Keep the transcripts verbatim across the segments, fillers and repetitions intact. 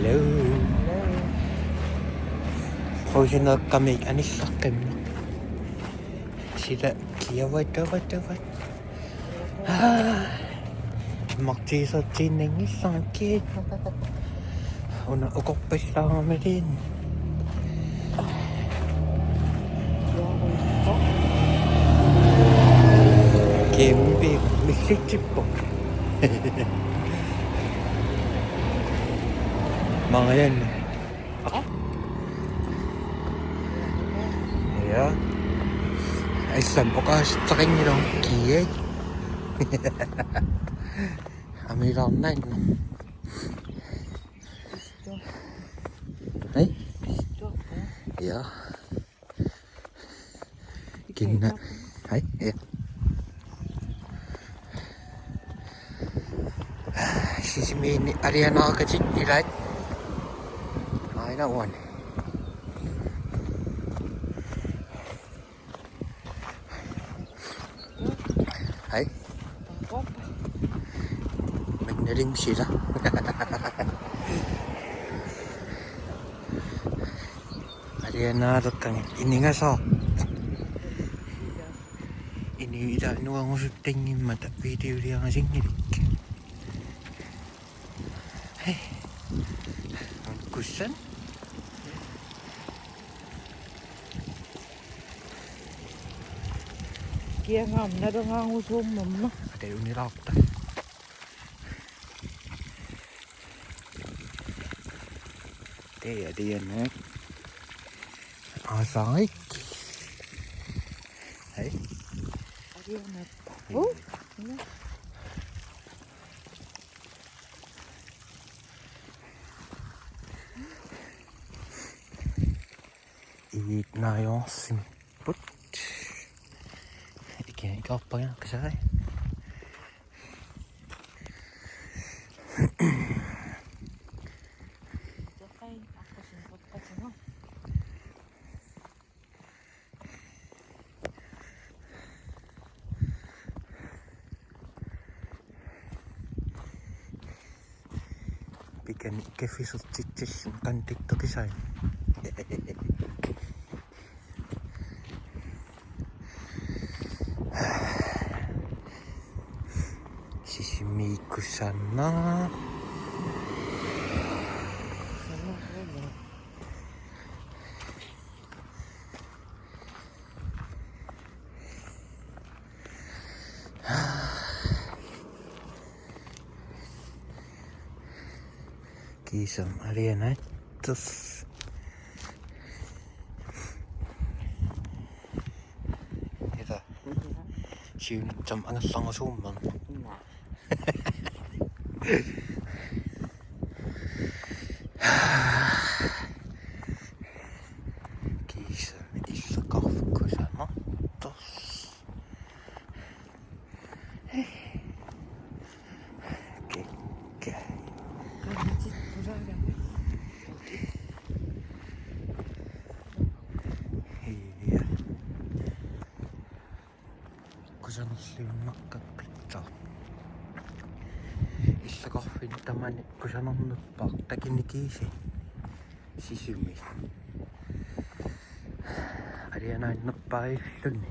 Hello. Hello. Qusineeqqamik anillaqqimmut. Sila kiavattavattavat. Aa. Martiisertiinnanngillarkit. Una ukorpallaaramiluunniit. Kæmpe millitsippoq. Marianne. Ja. Allamik oqaaseqanngilagut kiat. Amiilaarnaannaq. Hej. Ja. Kinna. Hej. Ja. Sisimiuni alianaaqatit ilaat. Aina uani. Hej. Mannalim sila. Alianaaleqqagut iningasaartut. Inuit ila nuangusuttanngimmata videoliarisinngilaat. Hej. Kusanaq. Kiangaam nalangaangusuummamma. Ate unilaarta. Tee, tee, ne. Asarik. Hej. Alianappa. Hej. Uh. Iit naajoorsipput. Ikiorpagiaqqisai. Pikan ikaffisortitsilluni qanittukkisai. Sisimiikkusanaq. Kiisami alianaatsoq. Ila. Siunissami angerlarngusuummat. Kiisami illoqarfik kusanartoq. Kikka. Ia. Kusanarliunnaqqaqqitsoq. Illoqarfinni tamani kusanarnerpaaq takuneq kiisa. Sisimiut. Alianaannerpaalluni.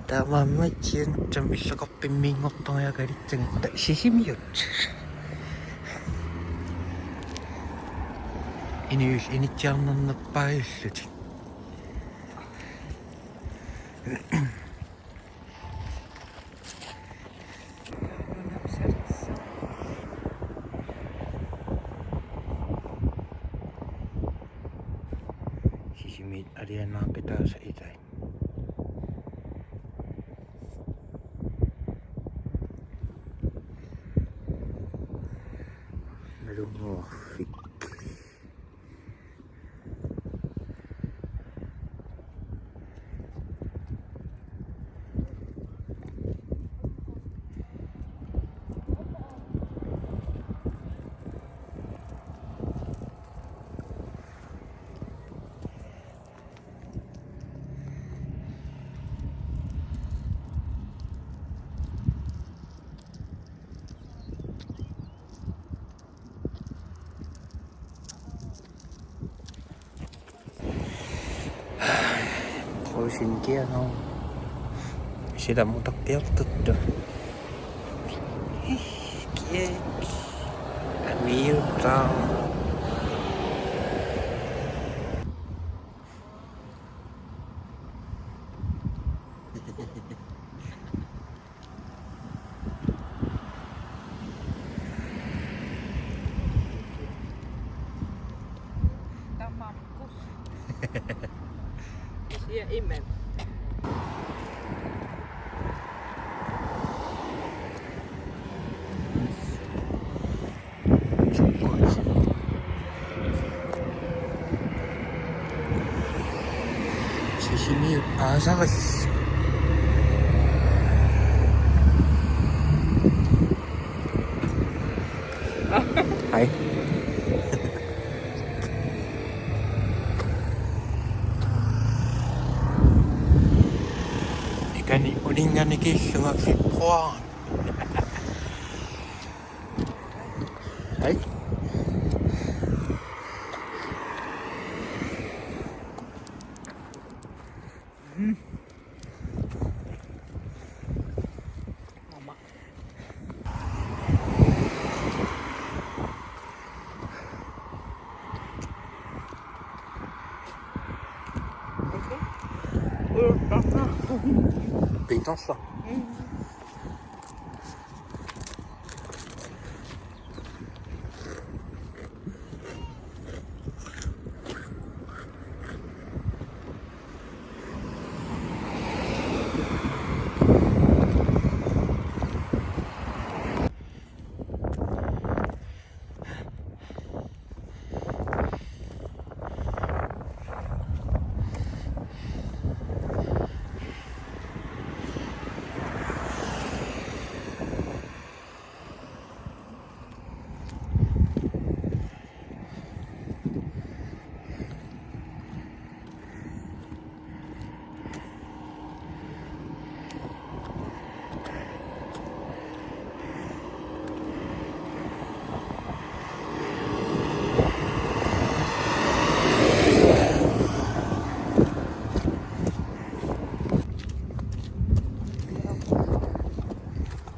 Taamaammat siunissami illoqarfimmiinngortoriakalitsigutta Sisimiut. Inuit initsiarnarnerpaallutik. Sisimiut alianaaqitaasa ilaat. Nalunnguarfik. Sinkiano. Sila mutakkiartuttu. Kiek. Amiutaa. Tamakku. Sia imen. Sisimiut aasarit. Hej. Ikani uninngani killunga fipruar. Hej. Pitorsa.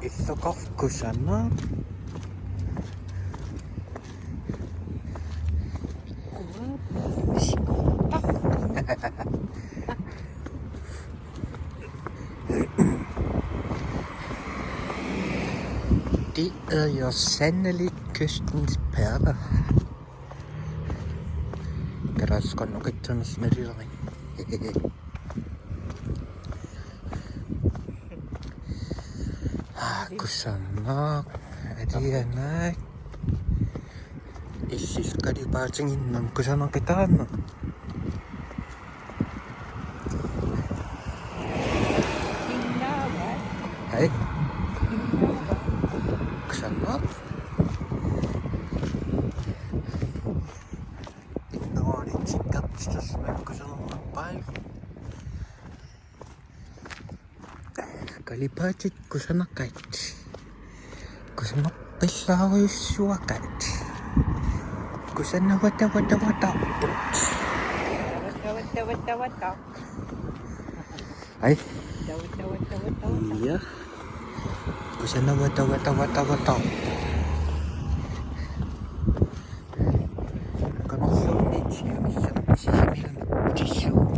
Illukoq kusanaq. Det er jo sandelig kystens perle. Kan der også godt nok ikke tømmes med det der. Ah, kusanaq. Alianaq. Illit qalipaatiginnarmi kusanaqitaanna. Hej. Kusanaq. Nå, det er tingkapstas, men kusanaq. Qalipaatit kusanaqaat. Kusanarpillaarujussuaqaat. Kusanavatavatavataarput. Ai. Ia. Kusanavatavatavataarput. Qanorluunniit Sisamillu utissuuvoq.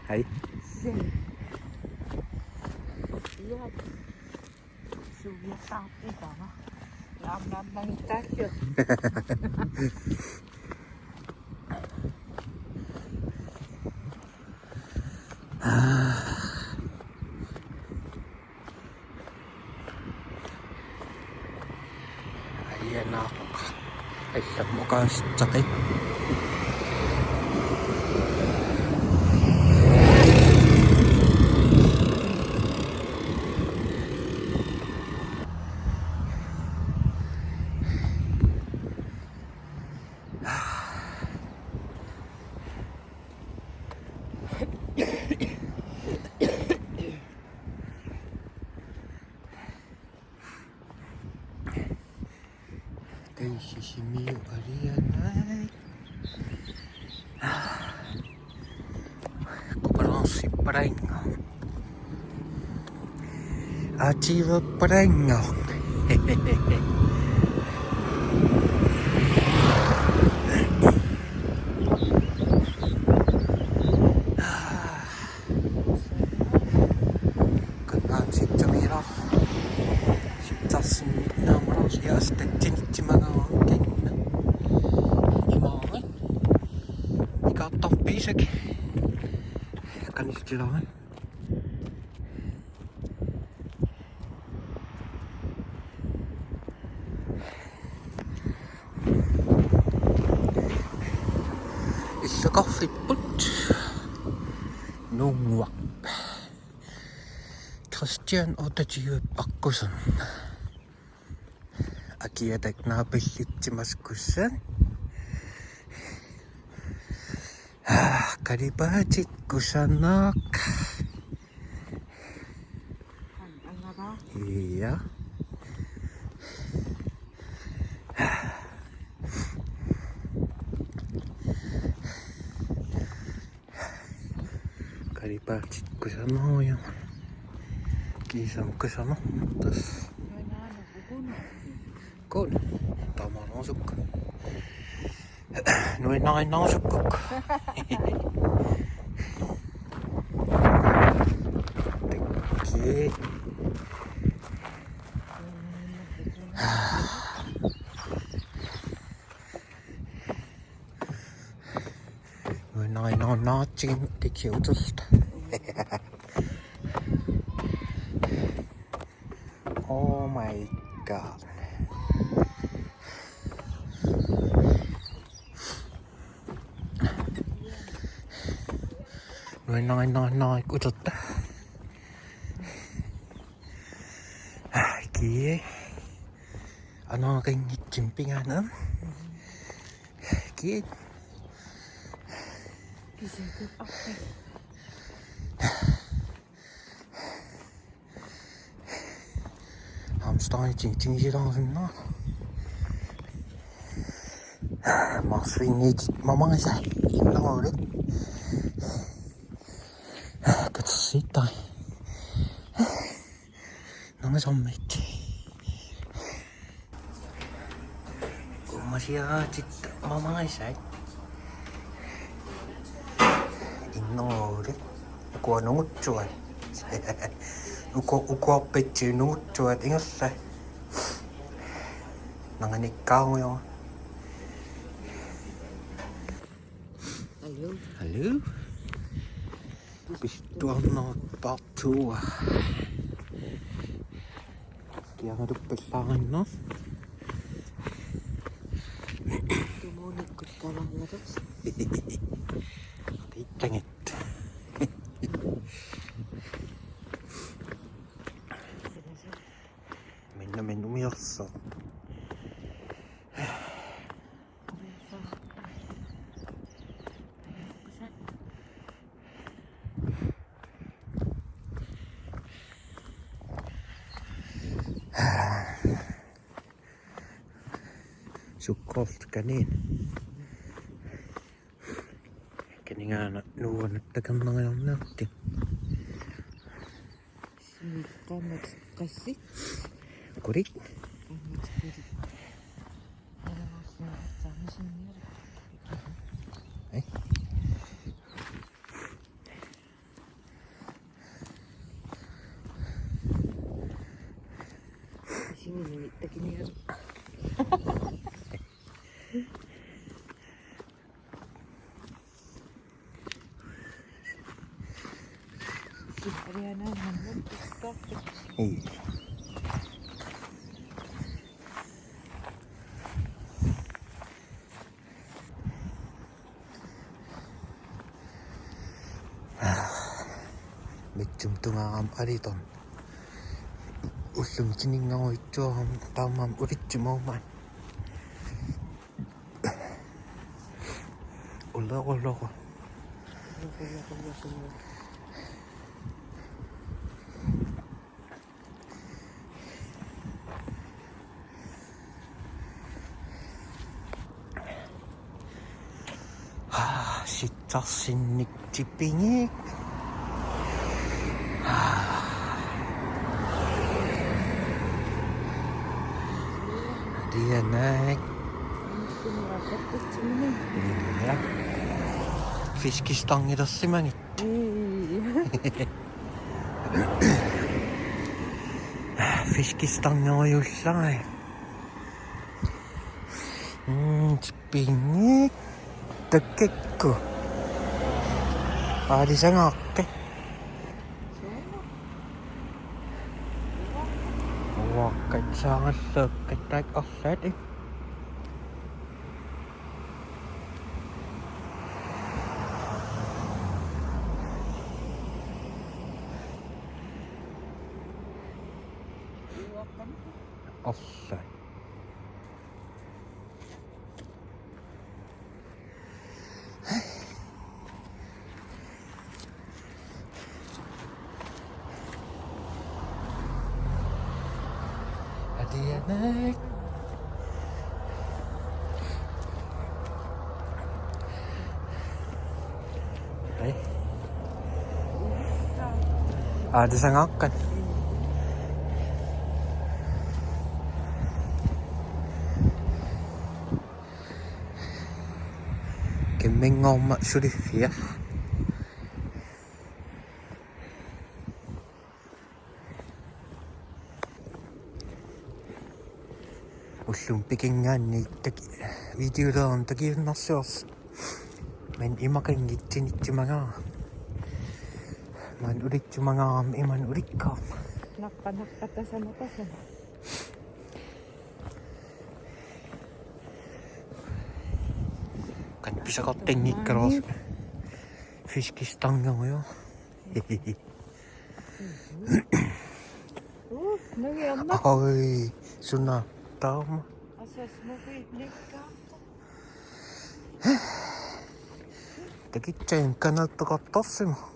Hej. Alianaq. Allamut oqaasissaqi. Kupaluussippalaannga. Atiivappalaannga. Kannaan sitsumiila. Sitsarsummi naamara siastattinitsimagaa kinna. Imaammat. Ikartarpiisak. Qanillilaarami. Illoqarfipput Nuummuaq. Christian otteogtyve Akkuson. Akiatak naapillitsimaskussaaq. Qalipaatit kusanaq. Ja. Qalipaatit kusanaq ja. Kiisami kusanaq. Tassa. Kun. Taamaannersuk. Nuinnarinnarusukkukkit. Takkii. Nuinnarinnarunnaartigit takiuterluta. Oh my God. Nuinnarinnarunnaarikkuterluta. Kiia. Anaaqanngitsumik pingaarnermik. Kiia. Kisianni. Hamsteri ting ting silaarsinna. Marsviiniit mamaisa innarulik. Katersiittai. Nangasommit. Kummasiaraatit mamaisai. Innarulik. Ukua nungutsuat. Uku-, ukuarpassuit nungutsuat ingerlai. Nanganikkaarujua. Hallo. Hallo. Pissuarnera part two. Kiangaluppallaarinna. Tumuunikkullaarnarus. Qiittanngit. Minna minna umiorsoq. Sukkolt kanin. Kaningaana nuuanut takornariarniartut. Sinikkamat qassit. Kulit. Qammat kulit. Eh. Sinini takiniar. Ei. Mitsum tungaam aliton. Ullum tiningaruitsuaram taamaam ulitsimaumaan. Ulla, ulla, ulla. Ah, Sitsarsinnik tipigiik. Alianaak. Ja. Fiskestangilersimagit. Fiskestangerujullai. Mm, tipigiik. Takkakku. Aalisagaaqqi. Uakkatsaangalluukkat taakku arlaat. Arlaat. Alianaak. Hej. Aalisagaaqqat. Kæmminngormat suliffia. Ullumi pikinngaanniit taki-, videoleeruma takiunnarsiorsi. Maani imaqanngitsinitsimagara. Maani ulitsimagara, imaani ulikkaarama. Naqqa, naqqa, tasama, tasama. Qanoq pisaqartinngikkaluarlugu. Fiskestangerujuk. Uh, nangiarna. Oj, suna taama. Asas mobiilikkaartoq. Takitsain kanattoqartarsimavoq.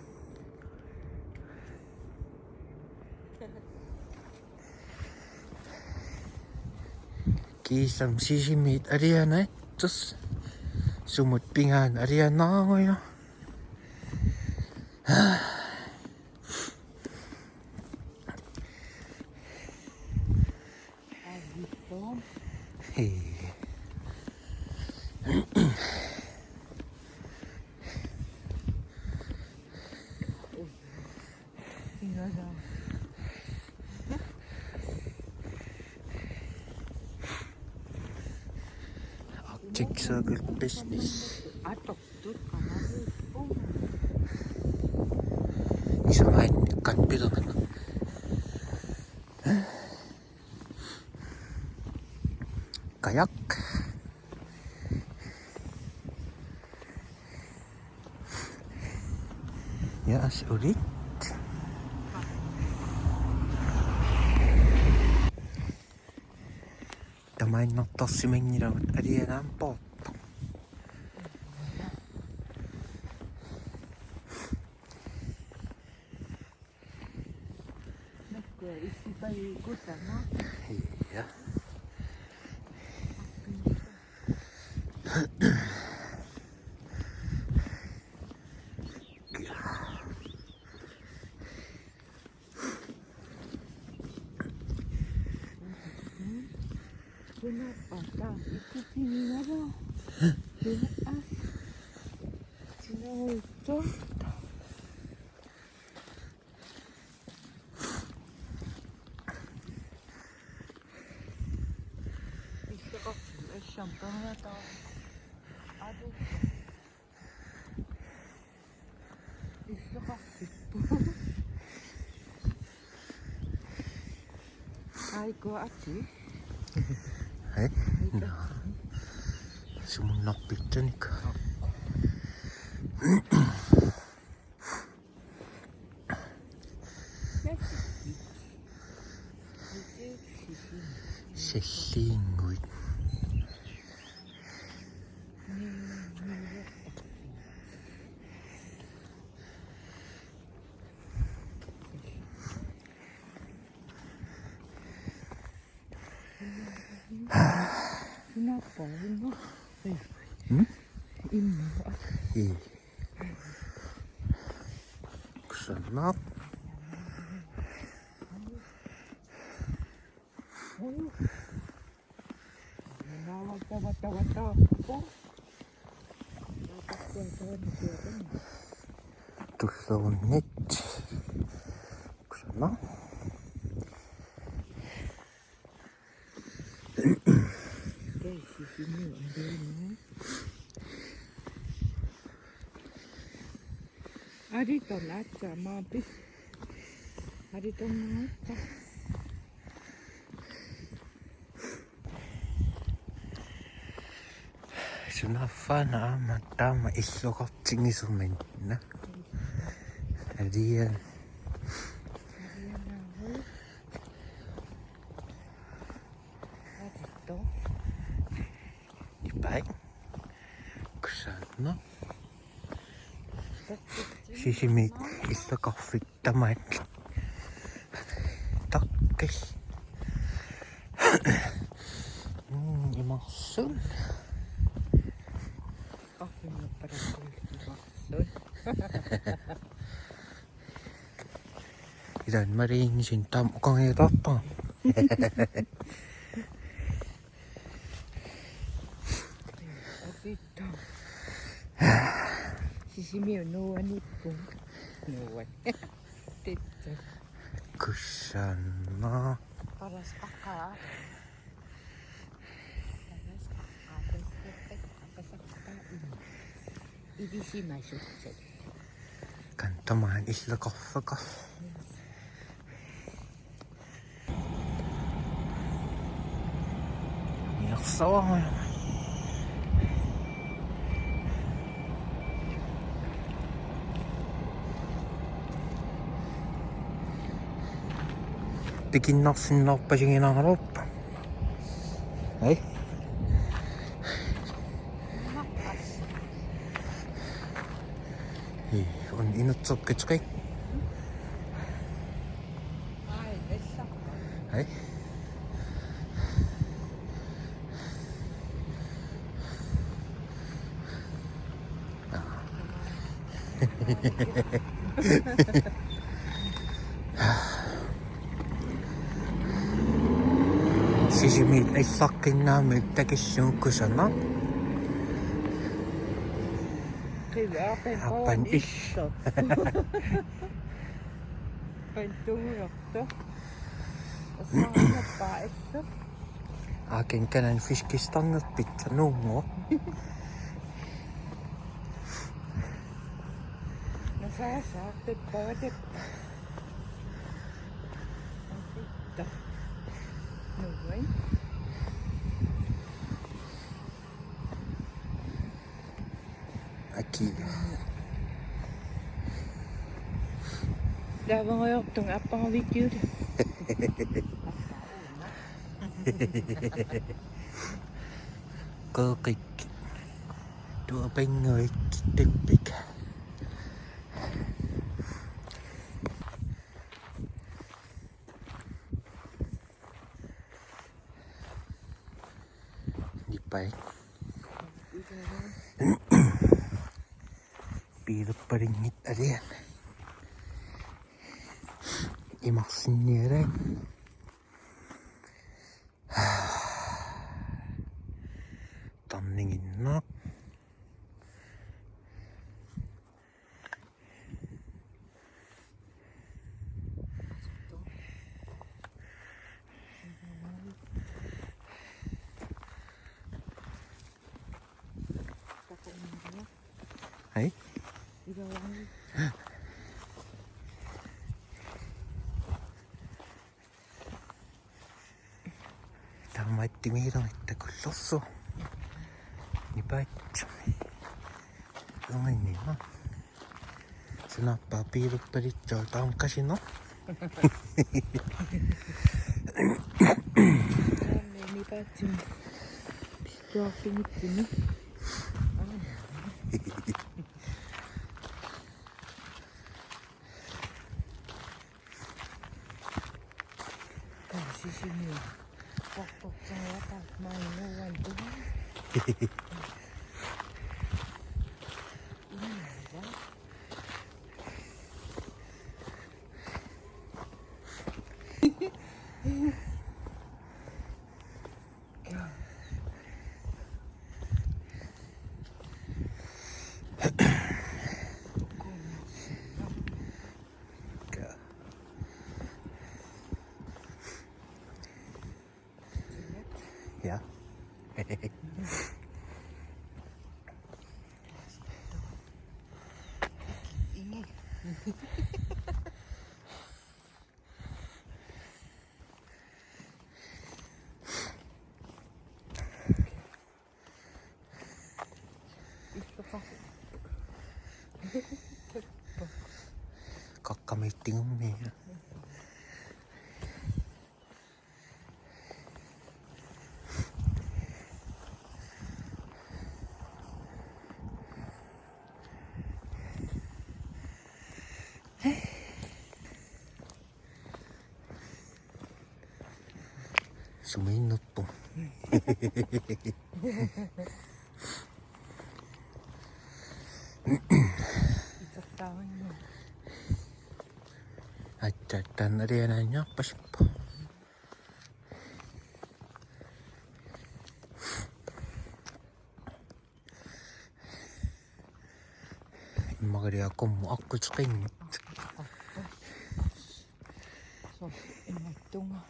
Kiisami Sisimiit alianaatsoq. Sumut pigaanni alianaarujuk. Hej. Arctic Circle Business. Isumait qanoq pilermat. Kajak. Ja, as ulit. Tamaannartarsimanngilagut alianaammat poorpoq. Nakkua issipajukkut taama. Ja. Kuna pata itu tinggal. Kuna ah. Sina itu. Issiqarfik, assam, pernataa. Adu. Issiqarfippoq. Ai, kua ati. Hej. Nå. Sumunnarpitsunik. Salliinnguit. Hmm? Hii. Kusanaq. Tulluunniit. Kusanaq. Aritornaatsaq maapis. Aritornaatsaq. Sunaaffa aamma taama illoqartigisuminna. Alian. Nipai. Kusanaq. Sisimiut illoqarfik tamaat. Takkis. Mm, imarsun. Illoqarfimmiipparakku imarsun. Ilan maringisin tam ukangiutarpa. Opitto. Sisimiut nuuaniipput. Nuuat. Titsa. Kusanaq. Paras qaqa. Paras qaqa. Paras qaqa. Paras qaqa. Ilisimasutsit. Kan tamaat illoqarfeqar. Niarsavara. Pikinnarsinnaarpasinngilaarup. Ai. Ii, un inutsoqqitsoqi. Ai. Sisimiut illaqqinnaamik takissuup kusanaq. Qiviarpin Appan is. Isso. Pantuuyorto. Assaanappa isso. Akin kanan fiskestangit pitsa nuungo. Nasaasa, peppa, peppa. Peppa. Nuuin. Aki. Laavangajortunga apparavitiut. Qeeqik. Tuapinguik tippik. Nipai. Piilerpalinngit alian. Imarsinnialan. Tarniginnaq. Hej. Taamaattumik ilami takullersoq. Nipaatsoq. Uminnima. Sunaaffa piilerpalitsoq taama qassinneq. Nipaatsumik. Pistuarfimitsumik. Taava sisimiut. Portortariaqarmat nuuanut. Qaqqamiittigummi. Sumiinnarpoq. Itertaavannga. Aatsaat taanna alianaanniarpasippoq. Immaqaliaqqummu aqquteqinngit. Soorlu imattunga.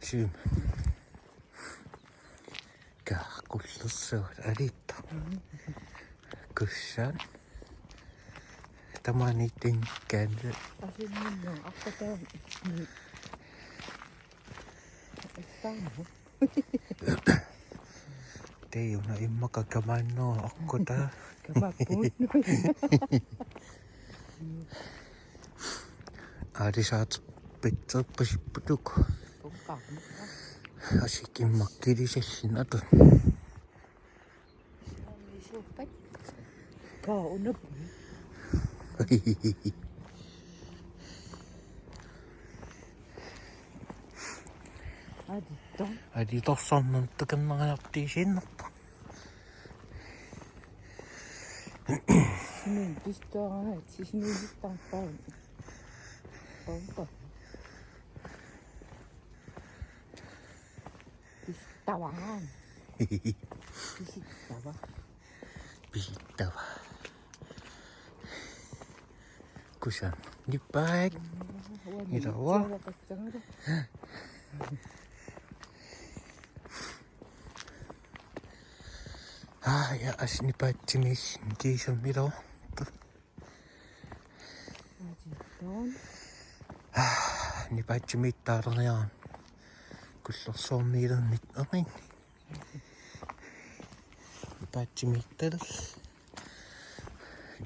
Sium. Kaaqullersuut aliittoq. Kussaan. Tamaaniittinnikkaanni. Asinninnu aqqutaani. Issaanu. Tee una immaqa kamaanneruvoq aqqutaa. Kamaappugut. Aalisaatit pitserpasipputuk. Asikkimmakkilisallin atun. Kaa unap. Aditto. Aditorsarnun takannarinartiisiinnarpoq. Sisimiin pistoraat, sisimiin pistarpaa. Paupa. Pisittavaa. Pisittava. Pisittava. Kusan. Nipaat. Ilava. Aa, ja, as nipaatsimiis. Kiisam ilava. Aatsaat. Nipaatsimiittaaleriarami. Kullorsuarmiilernit eqin. Nipaatsimiittallu.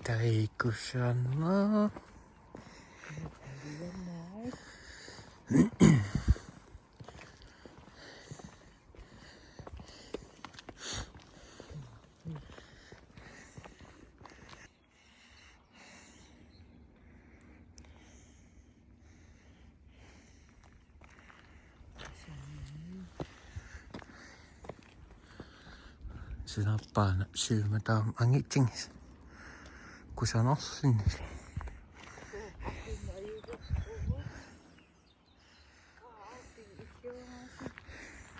Taikusanna. Sinaappaana siumataam angitsinngis. Kusanarsinni.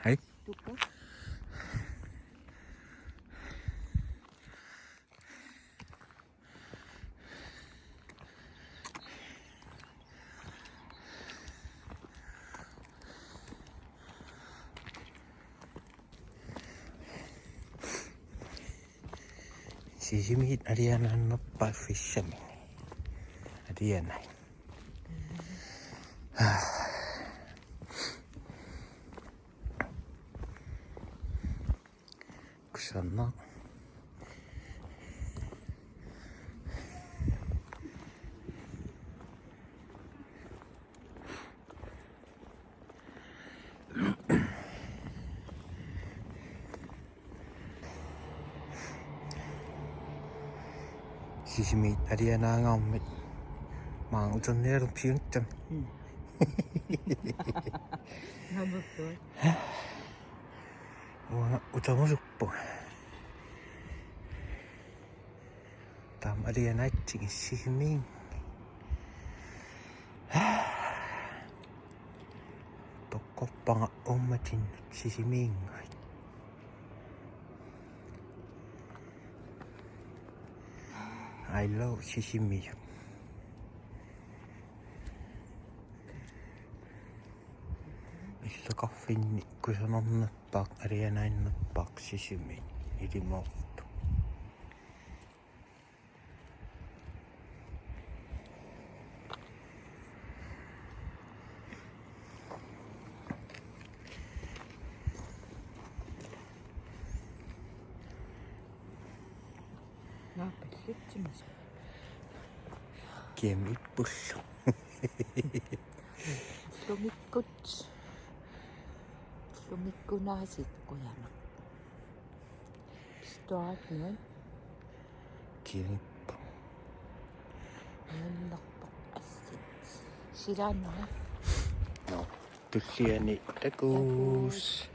Hej. Sisimiit alianaannarpaat fishami. Alianai. Kusanaq. Sisimiit alianaangaarmat maanga uternialerpiuntam. Mm. Naamappoq. Uanga utamusuppunga. Taama alianaatsigit Sisimiit. Toqqorpara uummatinnut Sisimiit. I love Sisimiut. Illoqarfinni kusanarnerpaaq alianaannerpaaq Sisimiit ilimoortoq. Pallutsimik. Kiamippullu. Lumikut. Lumikkunaasiit qujama. Start nu. Kiamippu. Nuannerpoq assit. Silaannaq. No. Tulliani takuss.